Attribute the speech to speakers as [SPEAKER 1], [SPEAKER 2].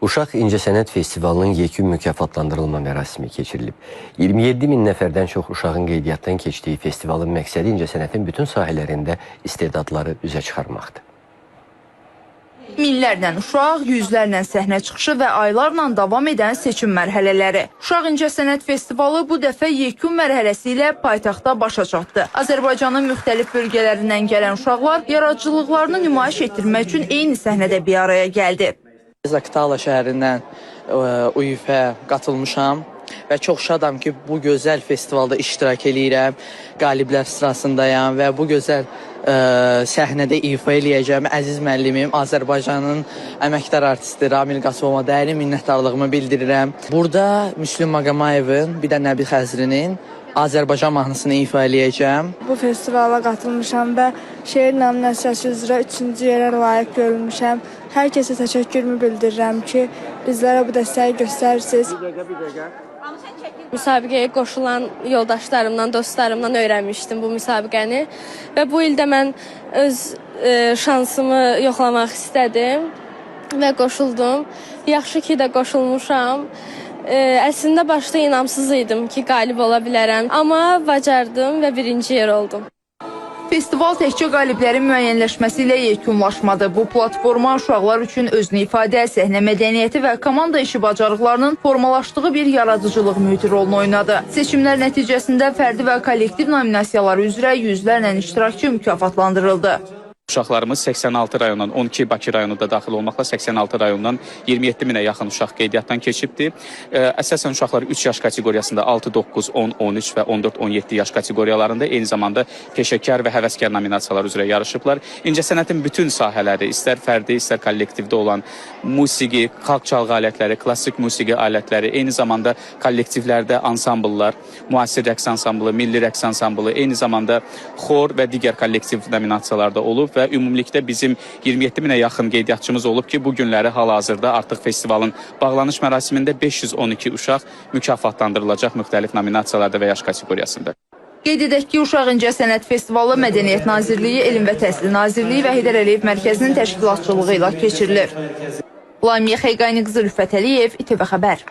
[SPEAKER 1] Uşaq İncəsənət Festivalının yekun mükafatlandırılma mərasimi keçirilib. 27 min nəfərdən çox uşağın qeydiyyatdan keçdiyi festivalın məqsədi incəsənətin bütün sahələrində istedadları üzə çıxarmaqdır.
[SPEAKER 2] Minlərlə uşaq, yüzlərlə səhnə çıxışı və aylarla davam edən seçim mərhələləri. Uşaq İncəsənət Festivalı bu dəfə yekun mərhələsi ilə paytaxtda başa çatdı. Azərbaycanın müxtəlif bölgələrindən gələn uşaqlar yaradıcılıqlarını nümayiş etdirmək üçün eyni səhnədə bir araya gəldi.
[SPEAKER 3] Zaqatala şəhərindən UİF-ə qatılmışam və çox şadam ki, bu gözəl festivalda iştirak eləyirəm, qaliblər sırasındayam və bu gözəl səhnədə ifa eləyəcəm. Əziz müəllimim, Azərbaycanın əməkdar artisti Ramil Qasımova dərin minnətdarlığımı bildirirəm. Burada Müslüm Maqomayevin, bir də Nəbi Xəzrinin Azərbaycan mahnısını ifa eləyəcəm.
[SPEAKER 4] Bu festivala qatılmışam və şeir nominasiyası üzrə 3-cü yerə layiq görülmüşəm. Hər kəsə təşəkkürümü bildirirəm ki, bizlərə bu dəstəyi göstərirsiniz.
[SPEAKER 5] Müsabiqəyə qoşulan yoldaşlarımdan, dostlarımdan öyrənmişdim bu müsabiqəni və bu il də mən öz şansımı yoxlamaq istədim və qoşuldum. Yaxşı ki də qoşulmuşam. Əslində başda inamsız idim ki, qalib ola bilərəm, amma bacardım və birinci yer oldum.
[SPEAKER 2] Festival təkcə qaliblərin müəyyənləşməsi ilə yekunlaşmadı. Bu platforma uşaqlar üçün özünü ifadə, səhnə mədəniyyəti və komanda işi bacarıqlarının formalaşdığı bir yaradıcılıq mühiti rolunu oynadı. Seçimlər nəticəsində fərdi və kollektiv nominasiyalar üzrə yüzlərlə iştirakçı mükafatlandırıldı.
[SPEAKER 6] Uşaqlarımız 86 rayondan, 12 Bakı rayonu da daxil olmaqla 86 rayondan 27 minə yaxın uşaq qeydiyyatdan keçibdir. Əsasən uşaqlar 3 yaş kateqoriyasında 6, 9, 10, 13 və 14, 17 yaş kateqoriyalarında eyni zamanda peşəkar və həvəskar nominasiyalar üzrə yarışıblar. İncəsənətin bütün sahələri, istər fərdi, istər kollektivdə olan musiqi, xalq çalğı alətləri, klassik musiqi alətləri, eyni zamanda kollektivlərdə ansambllar, müasir rəqs ansamblı, milli rəqs ansamblı, eyni zamanda xor və digər kollektiv nominasiyalarda olub və ümumilikdə bizim 27 minə yaxın qeydiyyatçımız olub ki, bu günləri hal-hazırda artıq festivalın bağlanış mərasimində 512 uşaq mükafatlandırılacaq müxtəlif nominasiyalarda və yaş kateqoriyasında.
[SPEAKER 2] Qeyd edək ki, Uşaq İncəsənət Festivalı Mədəniyyət Nazirliyi, Elm və Təhsil Nazirliyi və Heydər Əliyev Mərkəzinin təşkilatçılığı ilə keçirilir. Lamiyə Xəqani qızı Rüfət Əliyev, İTV Xəbər.